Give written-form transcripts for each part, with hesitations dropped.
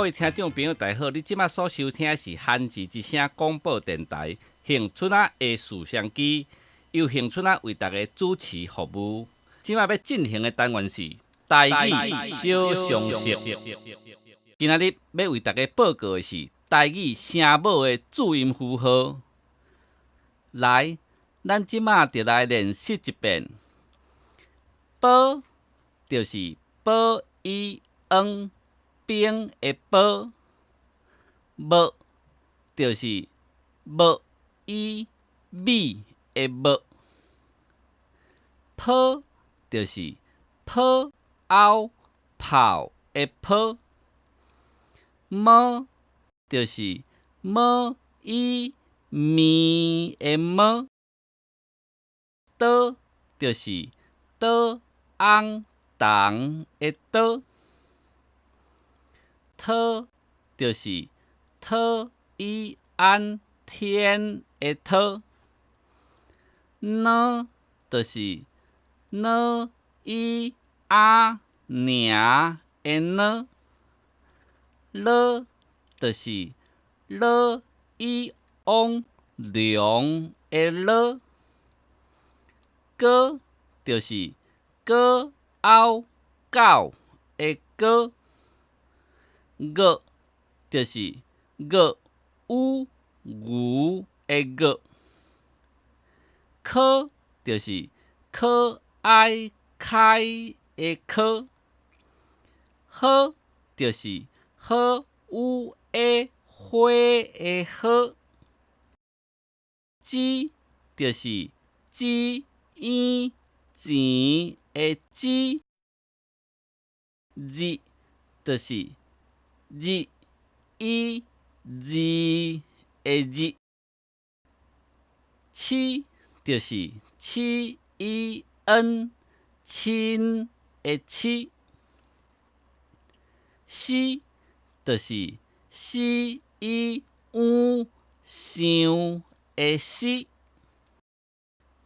各位聽眾朋友，大家好！你這馬所收聽的是韓字之聲廣播電臺恆春仔的視相機，由恆春仔為大家主持服務。這馬欲進行的單元是台語小常識。今仔日欲為大家報告的是台語聲母的注音符號。來，咱這馬就來練習一遍。波就是波伊翁冰的波，無就是無伊米的無，波就是波後炮的波，麼就是麼伊麵的麼，多就是多翁銅的多。特就是特伊安天的特，呢就是呢伊阿娘的呢，了就是了伊翁龍的了，哥就是哥後狗的哥。個就是個烏牛的個，科就是可愛開的科，好就是好有的花的好，子就是子嬰錢的子，日就是日、伊、字的日，七就是七、伊、恩親的親，四就是四、伊、有想的思，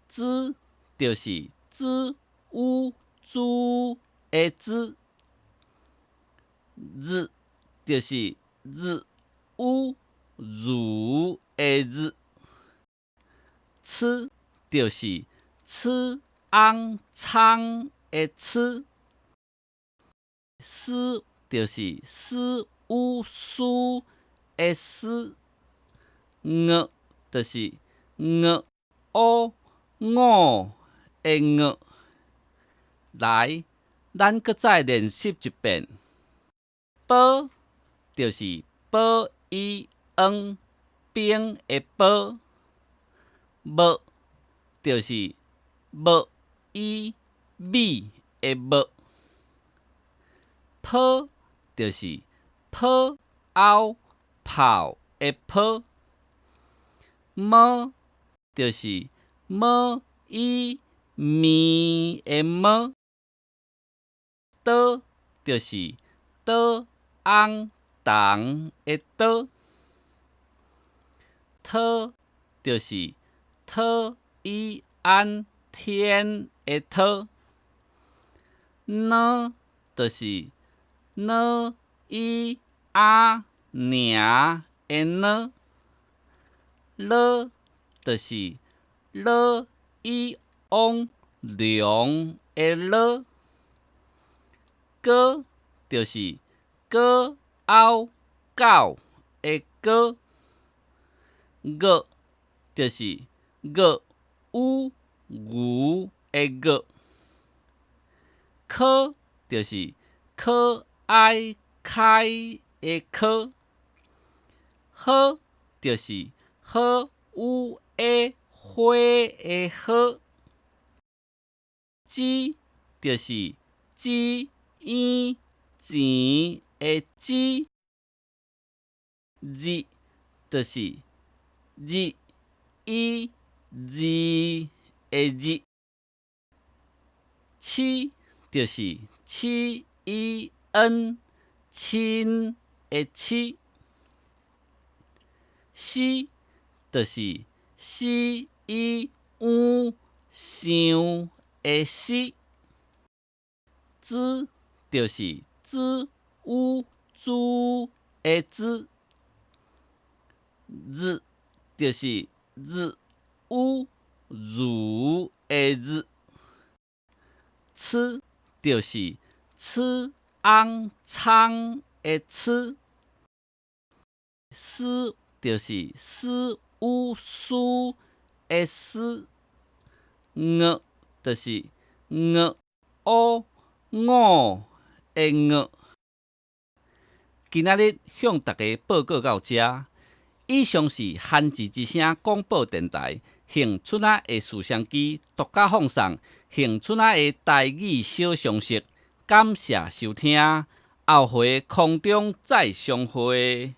子就是子、有、豬的子，日就是日、烏、如的日，痴就是痴翁倉的痴，思就是思烏書的思，岳就是岳烏五的岳。來，咱閣再練習一遍。波就是波伊翁冰的波，無就是無伊米的無，波就是波後炮的波，麼就是麼伊麵的麼，多就是多翁銅的多，特就是特伊安天的特，呢就是呢伊阿娘的呢，了就是了伊翁龍的了，哥就是哥後狗的哥，岳就是岳烏牛的岳，科就是可愛開的科，好就是好有的花的好，子就是子嬰錢的子，日就是日伊字的日，七就是七伊恩親的親，四就是四伊有想的思，子就是子有豬的茲，日就是日烏如的日，痴就是痴翁蒼的痴，思就是思烏蘇的思，岳就是岳烏五的岳。今仔日向大家報告到遮，以上是韓字之聲廣播電臺興春仔的事商機獨家放送，興春仔的台語小常識，感謝收聽，後回空中再相會。